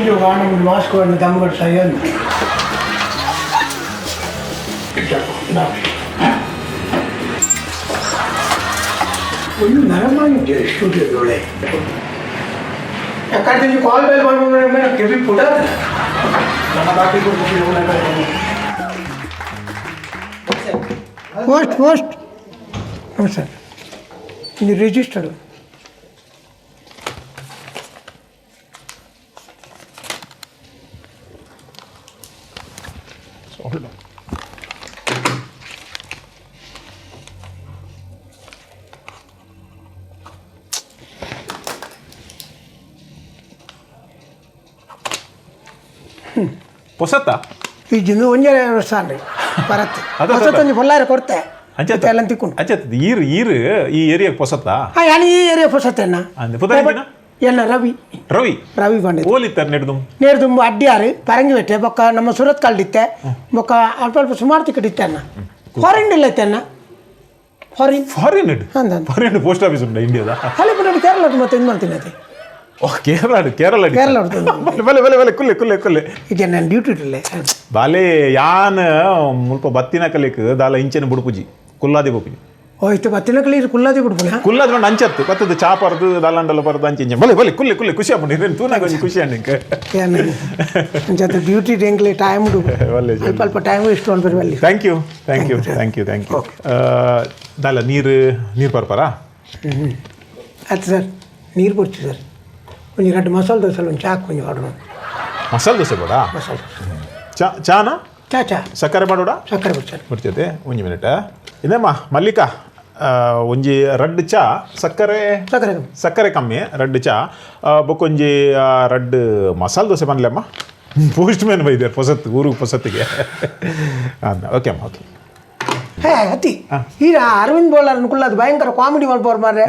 ಪೊಂಜು mask ದಮ್ಮಗಡ್ ಸಯ್ಯಂದು ಒಂದು ನರಮಾನಿ ಸ್ಟುಡಿಯೋದೊಳೆ ಯಾಕಂದ್ರೆ ಕಾಲ್ ಬೆಲ್ ಮಾಡ್ಕೊಂಡು ಕಿವಿ ಪುಡ ನನ್ನ ಬಾಕಿ. ಪೋಸ್ಟ್ ಪೋಸ್ಟ್ ಹಾಂ ಸರ್, ಇದು ರಿಜಿಸ್ಟರ್ಡ್. ಪೊಸತ್ತ? ಈ ಜಿಂದು ಒಂಜೆ ವರ್ಷ ಬರತ್ತೆ. ಅದ. ಹೊಸತೊಂಜಿ ಪೊಲ್ಲಾರ ಕೊಡ್ತೆ. ಅಂಚೆ. ಎಲ್ಲ ತಿಕ್ಕೊಂಡು. ಅಂಚೆ, ಈರ್ ಈರ್ ಈ ಏರಿಯಾಗ ಪೊಸತ್ತಾ? ಹಾಂ, ಯಾನ್ ಈ ಏರಿಯಾ ಹೊಸತೆನ್ನ. ಅಂದೆ ಪುದರ್? ಎನ್ನ ರವಿ. ರವಿ. ರವಿ ಪಂಡಿತ್. ಓಲಿತ್ತಾರೆ ನೆಡ್ದು? ನೇರು ತುಂಬ ಅಡ್ಡಿಯಾರು, ಪರಂಗಿ ಬೊಕ್ಕ ನಮ್ಮ ಸೂರತ್ ಕಲ್ಡಿತ್ತೆ, ಬೊಕ್ಕ ಅಲ್ಪ ಅಲ್ಪ ಸುಮಾರು ತಿಕ್ಕಡಿತ್ತೆ ಅನ್ನ. ಫಾರಿನ್ ಇಲ್ಲ ಇತ್ತೆ ಅನ್ನ, ಫಾರಿನ್. ಫಾರಿನ್? ಅಂದ. Foreign post office ಉಂಟಾ ಇಂಡಿಯಾದ? ಅಲ್ಲಿ ಬಿಟ್ಟು ಕೇರಳ ಮತ್ತೆ ಇದು ಮಾಡ್ತೀನಿ ಅದೇ. ಓ, ಕೇರಳ, ಕೇರಳ. ಕೇರಳ. ಬಲೆ ಬಲೆ ಬಲೆ ಬಲೆ, ಕುಲ್ಲೆ ಕುಲ್ಲೆ ಕುಲ್ಲೆ. ಈಗ ನಾನು ಡ್ಯೂಟಿ ಇರಲೇ. ಬಾಲೆ, ಯಾನ್ ಮುಲ್ಪ ಬತ್ತಿನ ಕಲಿಕ್ ದಾಲ ಇಂಚೆನ ಬುಡುಪುಜಿ, ಕುಲ್ಲಾದಿ ಬೋಪಿನಿ. ಓ, ಇತ್ತು ಬತ್ತಿನ ಕಲಿ ಕುಲ್ಲಾದಿ ಬಿಡ್ಪುನ. ಕುಲ್ಲಾದ ಮಂಡ ಅಂಚತ್ತು ಬತ್ತದ ಚಾ ಪರ್ದು ದಾಲಂಡಲ ಪರ್ದು ಅಂಚೆ ಇಂಚೆ. ಬಲೆ ಬಲೆ, ಕುಲ್ಲೆ ಕುಲ್ಲೆ, ಖುಷಿ ಆಪುಂಡು ಇದನ್ನು ತೂನಾಗ ಒಂಜಿ ಖುಷಿ ಅಂಡ್ ಇಂಕ್. ಅಂಚೆ ಡ್ಯೂಟಿ ಎಂಕ್ಲೆ ಟೈಮ್. ಒಳ್ಳೆ. ಅಲ್ಪ ಅಲ್ಪ ಟೈಮ್ ಇಷ್ಟು ಅನ್ಪರಿ ಬಲ್ಲಿ. Thank you, thank you, thank you, thank you. ದಾಲ ನೀರು ನೀರು ಪರ್ಪರಾ? ಆಯ್ತು ಸರ್, ನೀರು ಕೊಡ್ತೀವಿ ಸರ್. ಒಂಜಿ ರಡ್ಡು ಮಸಾಲೆ ದೋಸೆ, ಒಂದು ಚಾಕ್ ಒಂಜಿ ಆರ್ಡರ್. ಮಸಾಲೆ ದೋಸೆ ಬೇಡ. ಮಸಾಲೆ ದೋಸೆ. ಚಾ ಚಾನಾ? ಚಾ ಚಾ. ಸಕ್ಕರೆ ಮಾಡೋಡ? ಸಕ್ಕರೆ ಬಿಡಿ ಸರ್. ಬಿಡ್ತೈತೆ, ಒಂಜಿ ಮಿನಿಟ್. ಇನ್ನೇಮ್ಮ ಮಲ್ಲಿಕಾ, ಒಂಜಿ ರಡ್ಡ್ ಚಾ, ಸಕ್ಕರೆ ಸಕ್ಕರೆ. ಸಕ್ಕರೆ ಕಮ್ಮಿ, ರಡ್ಡ್ ಚಾ, ಬೊಕ್ಕೊಂಜಿ ರಡ್ಡ್ ಮಸಾಲೆ ದೋಸೆ ಬನ್ಲಮ್ಮ. ಪೋಸ್ಟ್ ಮ್ಯಾನ್ ಬೈದಾರೆ ಪೊಸತ್ತು ಊರಿಗೆ ಪೊಸತ್ತಿಗೆ. ಓಕೆ ಅಮ್ಮ, ಓಕೆ. ಹೇ ಅತಿ, ಈ ಅರವಿಂದ್ ಬೋಳಾರ್ ಕುಳ್ಳದು ಭಯಂಕರ ಕಾಮಿಡಿ ಮಲ್ಪೋರ್ ಮಾರ್ರೆ.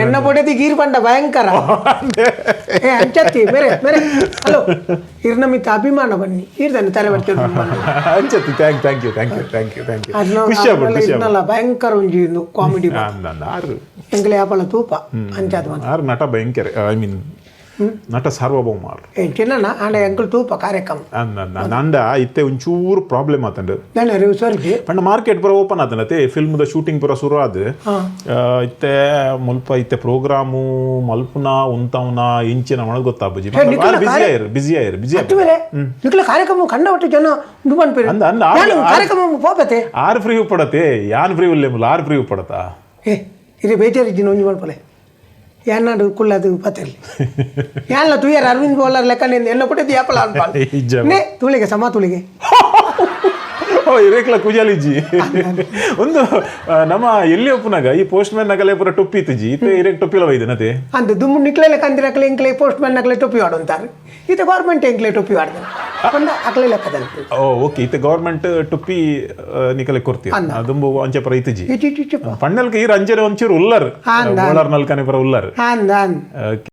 ಎನ್ನ ಪೊಡೆದಿ ಗೀರ್ ಪಂಡ ಭಯಂಕರ. ಏ ಅಂಚತ್ತಿ ಮೇರೆ ಮೇರೆ, ಹಲೋ, ಇರ್ನ ಮಿತ್ತ ಅಭಿಮಾನ ಬನ್ನಿ ಈರ್ದನ್ನ ತಲೆ ಬರ್ತೀವಿ. ಅಂಚತ್ತಿ, thank you, thank you, thank you, thank you. ಖುಷಿ ಆಗ್ಬಿಡು, ಖುಷಿ ಆಗ್ಬಿಡು. ಇರ್ನಲ್ಲ ಭಯಂಕರ ಒಂಜಿ ಕಾಮಿಡಿ. ಆರು. ಎಂಕ್ಲೆ ಯಾಪಲ ತೂಪ ಅಂಚಾದ ಮಾತ್ರ. ಆರು ನಟ ಭಯಂಕರ, I mean ನಟ ಸಾರ್ವಭೌಮ ಆರು. ಏ ಚಿನ್ನ ಆಂಡ ಎಂಕಲ್ ತೂಪ ಕಾರ್ಯಕ್ರಮ. ನಂದ ಇತ್ತೆ ಒಂಚೂರು ಪ್ರಾಬ್ಲಮ್ ಆತಂಡು. ನಾನು ಸರಿ. ಪಂಡ ಮಾರ್ಕೆಟ್ ಪೂರ ಓಪನ್ ಆತನತೆ, ಫಿಲ್ಮ್ದ ಶೂಟಿಂಗ್ ಪೂರ ಶುರು ಆದ್. ಇತ್ತೆ ಮುಲ್ಪ ಇತ್ತೆ ಪ್ರೋಗ್ರಾಮು ಮಲ್ಪುನ ಉಂತವ್ನ ಇಂಚಿನ ಒಳಗೆ ಗೊತ್ತಾಪುಜಿ. ನಿಖಿಲ ಬಿಸಿ ಆಯಿರು, ಬಿಸಿ ಆಯಿರು, ಬಿಸಿ. ಅತ್ತು ಮೇಲೆ ನಿಖಿಲ ಕಾರ್ಯಕ್ರಮ ಕಂಡ ಒಟ್ಟು ಜನ ಉಂಡು ಪನ್ಪೇರು. ಅಂದ, ಅಂದ, ನಾನು ಕಾರ್ಯಕ್ರಮ ಪೋಪತೆ. ಆರು ಫ್ರೀ ಉಪ್ಪಡತೆ, ಯಾನ್ ಫ್ರೀ ಉಲ್ಲೆ ಮುಲ್ಲ, ಆರು ಫ್ರೀ ಉಪ್ಪಡತಾ. ಏ ಇದು ಬೇಜಾರಿದ್ದೀನಿ ಒಂಜಿ ಮಲ್ಪಲೆ ಏನಾಡು ಕುಳ್ಳದು ಪತೆರ್ಲಿ ಯಾನ್ಲ ತೂಯರ್ ಅರವಿಂದ್ ಬೋಲಾರ್ ಲೆಕ್ಕ ಎನ್ನ ಕೊಟ್ಟಿದ್ದು ಯಾಪಲ ಅನ್ಪಾಲ್. ಇಜ್ಜ. ನೇ ತುಳಿಗೆ ಸಮ ತುಳಿಗೆ. ಓ, ಇರೇಕ್ಲ ಕುಜಾಲಿಜ್ಜಿ ಒಂದು. ನಮ್ಮ ಎಲ್ಲಿ ಒಪ್ಪುನಾಗ ಈ ಪೋಸ್ಟ್ ಮ್ಯಾನ್ ನಗಲೆ ಪೂರ ಟೊಪ್ಪಿ ಇತ್ತುಜಿ, ಇತ್ತೆ ಇರೇಕ್ ಟೊಪ್ಪಿಲ ಒಯ್ದು ನತೆ. ಅಂದ ದುಮ್ಮು ನಿಕ್ಲೆ ಲೆಕ್ಕ ಎಂಕ್ಲೆ ಪೋಸ್ಟ್ ಮ್ಯಾನ್ ನಕಲೆ ಟೊಪ್ಪಿ ಆಡುಂತಾರೆ, ಇದು ಗೌರ್ಮೆಂಟ್ ಎಂಕ್ಲೆ ಟೊಪ್ಪಿ ಆಡ್ದು ಪಂಡ ಅಕ್ಲೆ ಲೆಕ್ಕದಂತೆ. ಓ ಓಕೆ, ಇತ್ತೆ ಗೌರ್ಮೆಂಟ್ ಟೊಪ್ಪಿ ನಿಕಲೆ ಕೊರ್ತಿ, ದುಂಬು ಅಂಚೆ ಪರ ಇತ್ತುಜಿ. ಇಚ್ ಇಚ್ ಇಚ್. ಪಣ್ಣಲ್ಕ ಈರ್ ಅಂಚೆನೆ ಒಂಚೂರು ಉಲ್ಲರ್. ಅಂದ. ಬೋಳರ್ ನಲ್ಕನೆ ಪರ ಉಲ್ಲರ್. ಅಂದ ಅಂದ. ಓಕೆ.